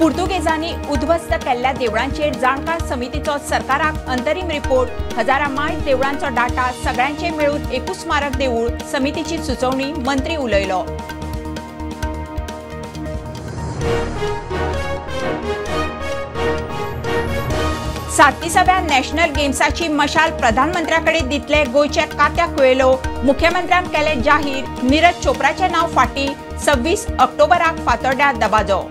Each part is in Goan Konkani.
पुर्तुगेजांनी उद्ध्वस्त केल्ल्या देवळांचेर जाणकार समितीचो सरकाराक अंतरीम रिपोर्ट. हजारा मायज देवळांचो डाटा सगळ्यांचे मेळून एकूच स्मारक देवूळ, समितीची सुचोवणी, मंत्री उलयलो. 37व्या नॅशनल गेम्साची मशाल प्रधानमंत्र्याकडे दितले गोंयचे कात्या कुएलो, मुख्यमंत्र्यान केले जाहीर. नीरज चोप्राचे नाव फाटी, 26 ऑक्टोबराक फातोड्ड्यां दबाजो.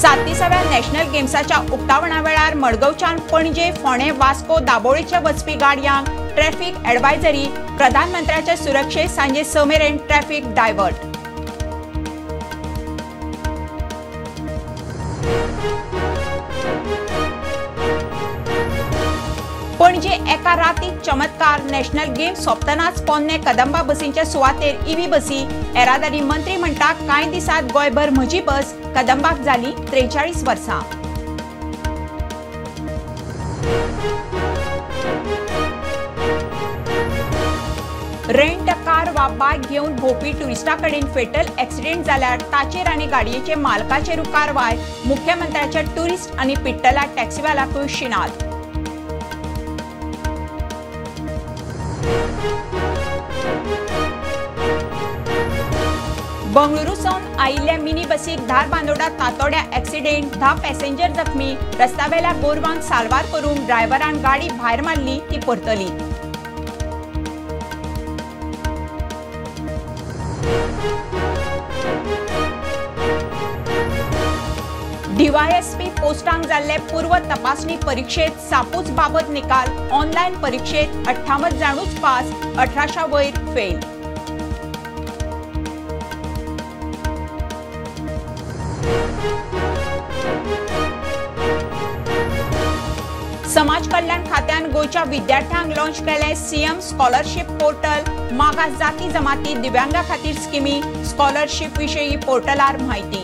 37व्या नॅशनल गेम्साच्या उक्तावणा वेळार मडगांवच्यान पणजे, फोंडें, वास्को, दाबोळीचे वचपी गाडयांक ट्रॅफिक ॲडवायझरी. प्रधानमंत्र्याचे सुरक्षे सांजे 6 मेरेन ट्रॅफिक डायव्हर्ट. पणजे एका रातीत चमत्कार. नॅशनल गेम्स सोंपतनाच पोन्ने कदंबा बसींच्या सुवातेर ईव्ही बसी. येरादारी मंत्री म्हणटा कांय दिसांत गोंयभर म्हजी बस. कदंबाक जाली 43 वर्सां. रेंट कार वा बायक घेवन भोंवपी ट्युरिस्टा कडेन फेटल एक्सिडेंट जाल्यार ताचेर आनी गाडयेचे मालकाचेरूय कारवाय. मुख्यमंत्र्याच्या ट्युरिस्ट आनी पिट्टला टॅक्सीवालाकूय शिनाद. बंगळुरू सावन आयिल्ल्या मिनी बसीक धारबांदोडा तातोड्या एक्सिडेंट, 10 पॅसेंजर जखमी. रस्त्यावेल्या गोरवांक साल्वार करून ड्रायव्हरान गाडी भायर मारली, ती परतली. डीवायएसपी पोस्टांक जाल्ले पूर्व तपासणी परीक्षेत सापूच बाबत निकाल. ऑनलायन परीक्षेत 58 जाणूच पास, 18 वयर फेल. समाज कल्याण खात्यान गोंयच्या विद्यार्थ्यांक लॉन्च केलें सीएम स्कॉलरशीप पोर्टल. मागास जाती जमाती दिव्यांगा खातीर स्किमी, स्कॉलरशीप विशयी पोर्टलार म्हायती.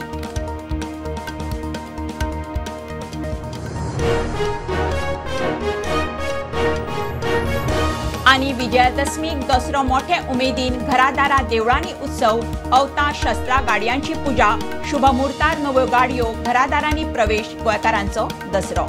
आनी विजयादशमीक दसरो मोठे उमेदीन, घरादारा देवळांनी उत्सव, अवतां शस्त्रां गाडयांची पुजा, शुभमुहूर्तार नव्यो गाडयो, घरादारांनी प्रवेश. गोंयकारांचो दसरो.